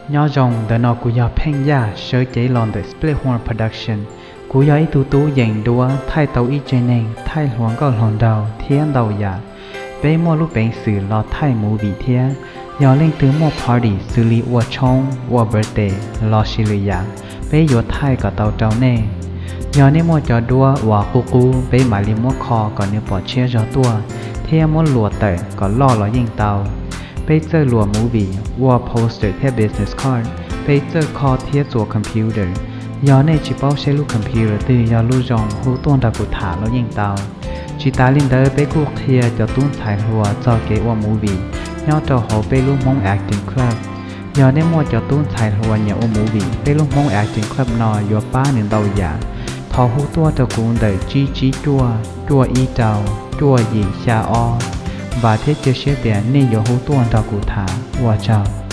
Nyob zoo, ntawm no kuv yog Pheej Yaj, sawv cev los ntawm Split Horn Production. Kuv yog ib tug tub yees duab, thaij tau ib tsev neeg, thaij hluas nkauj hluas nraug thiab ntau yam. Peb muaj lub peev xwm los thaij movie thiab. Yog leej twg muaj party xws li ua tshoob, ua birthday lossis lwm yam, peb yuav thaij kom tau rau nej. Yog nej muaj cov duab uas qub qub, peb mam li muab kho kom nws pom tshiab zog tuaj, thiab muab luam tawm kom loj los yeej tau. Peb txawj luam movie, ua poster thiab business card. Peb txawj kho thiab txuas computer. Yog nej tsis paub seb lub computer twg yog lub zoo, hu tuaj nrog kuv tham los yeej tau. Tsis tas li ntawd, peb kuj qhia cov tub ntxhais hluas txog kev ua movie nyob rau hauv peb lub Hmoob Acting Club. Yog nej muaj cov tub ntxhais hluas nyiam ua movie, peb lub Hmoob Acting Club no yuav pab nws ntau yam. Thov hu tuaj rau kuv ntawm tsib tsib cuaj, cuaj ib rau, cuaj yim xya ob. Vam thiab cia siab tias nej yuav hu tuaj nrog kuv tham. Ua tsaug.